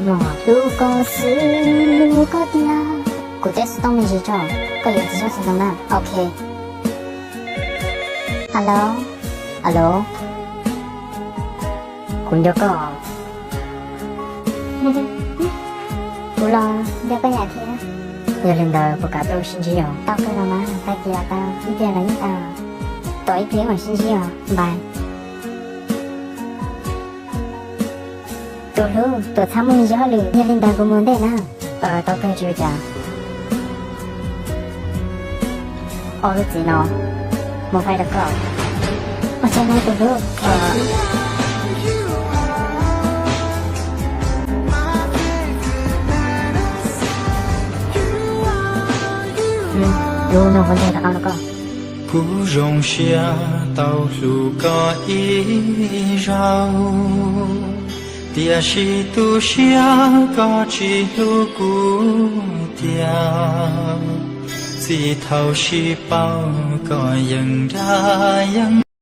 Hlub koj xwb, hlub koj tiag. Kuv teb xov tooj me ntsis tso, koj yuav txiv sab xov tooj na. Ok. Alo. Alo. Kuv nco koj. Kuv los nco koj yam thiab. Yog li ntawd puas kam tau sib ntsib os? Tau kawg los mas, tag kis los tau, ib pliag los yeej tau. Tos ib pliag mam sib ntsib os, npais. Tus hlub, tuam txhab muaj ib zaug hauj lwm, yog li ntawd kuv mus ntej na. Tau kawg, tsis ua cas. Ob lub txiv no, mus faib rau koj. Ua tsaug ntau tus hlub. Lub no kuv nteg rov qab rau koj. Kuv zoo siab tau hlub koj ib zaug, tiam sis tu siab koj tsis hlub kuv tiag. Txij thaum sib paub koj yeej nrab yeej